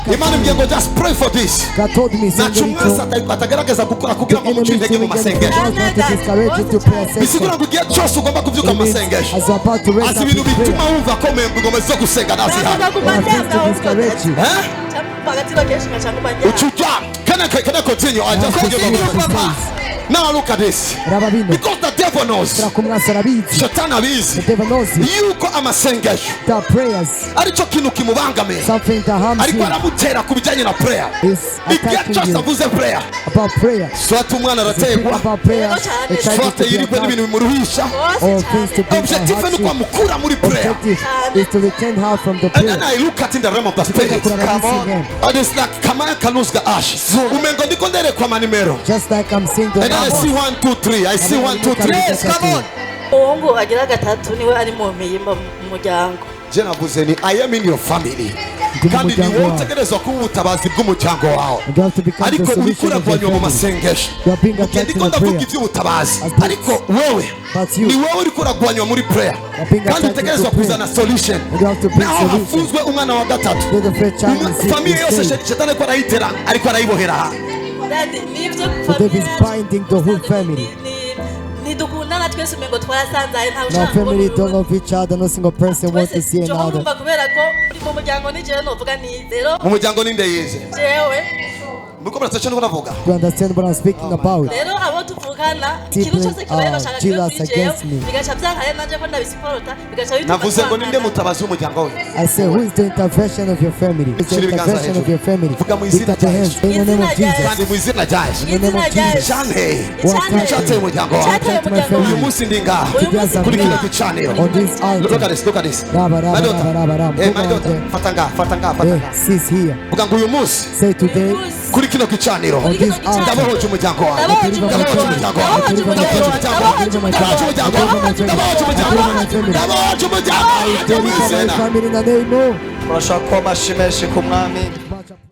At Imana you. imbwiye ngo just pray for this. God told me, Ntaco umwansi Sengerito, atagerageza gukora kugira the ngo amuce enemy is intege mu doing anything masengesho. does not to discourage you to prayer Bisigura session. ngo igihe cyose ugomba kubyuka It mu means masengesho, as you're about to raise azi up ibintu in bituma prayer, wumva ko ingoma zo gusenga nazihari. There are things to discourage you. Eh? Agatiro kenshi nkaca nguma ndyama. Uca uryama. Can I continue? I just Now give continue, up. please. Now look at this. Raba bino. Because the devil knows. Kubera ko umwansi arabizi. Shetani abizi The devil knows it. yuko amasengesho The prayers, aricyo kintu kimubangamira, something that harms ariko you, aramutera ku bijyanye na prayer. is Igihe attacking cyose you avuze prayer, about prayer. soit umwana If you think arategwa, about prayer, the child soit is to be yirigwe n'ibintu attacked, bimuruhisha. or things to bring a Objective ni hardship. ukwamukura muri prayer. Objective is to return her from the And then prayer. I look at in the realm of the spirit Kuraba mw'isi mpwemu. and it's like kamaya kanuzga ash, umengo ndiko nderekwa amanimero. Just like I'm seeing the And then I see numbers. one, two, three. I see one, two, three. Yes, come on. Umuhungu agira gatatu niwe ari mu mirimo mu muryango. Je navuze ni I am in your family, Ndi mu kandi ni muryango wowe wawe. utegerezwa kuba ubutabazi bw'umuryango wawe, You have to become the ariko uriko solution of your uragwanywa mu family. masengesho. You are being Igihe attacked ndiko in the ndavuga prayer. iby'ubutabazi, As ariko wewe But you ni wowe uriko uragwanywa muri prayer, are being kandi attacked utegerezwa into prayer. kuzana solution. And you have to bring Naho solution. hafunzwe umwana wa gatatu, Then the first child is sick, famille is yose staying. shetani ariko arayitera, ariko arayibohera aha. Daddy, nibyo. The devil is binding the whole family. Ntidukundana twese, umengo twarasanzaye, ntawe No ushaka family kubona don't uwundi. love each other. No single person wants to see Twese another. urumva kubera ko uri mu muryango ni jewe novuga ni rero. Mu muryango ninde yize? Jewe. Muriko muraca ndiko ndavuga? You understand what I'm speaking about? Rero abo tuvukana, ikintu People cyose kibaye are bashaka kibe jealous kuri jewe, against me. bigaca byankaye nanje ko ndabisiporota, bigaca bituma Navuze ngo ninde twangana. mutabazi w'umuryango we? I say, who is the intervention of your family? Who is the Shira ibiganza intervention of hejuru. your family? Vuga mu Lift izina up your rya hands. Yesu. In the name of Izina rya Jesus. Kandi mu izina rya Yesu. In the name of Izina rya Jesus. Yesu. Icyanteye, Icyanteye. icyateye umuryango wawe, Icyateye umuryango uyu wawe. munsi ndi ngaha Uyu munsi kuri ndi kino ngaha. gicaniro. On this Look altar. at this, look at this. Raba, raba, My daughter. raba, raba, raba. Eh, my Go daughter. on. Fata ngaha, fata ngaha, fata Eh, ngaha. sis here. Vuga ngo uyu munsi, Say today, kuri kino gicaniro, on this altar, ndabohoje umuryango wawe. Ndabohoje Ndabohoje umuryango wawe. umuryango wawe. Ndabohoje umuryango wawe. Ndabohoje umuryango wawe. Ndabohoje umuryango wawe. Ndabohoje umuryango wawe mu deliver my izina. family in the name of Turashaka ko amashyi menshi ku mwami. Much.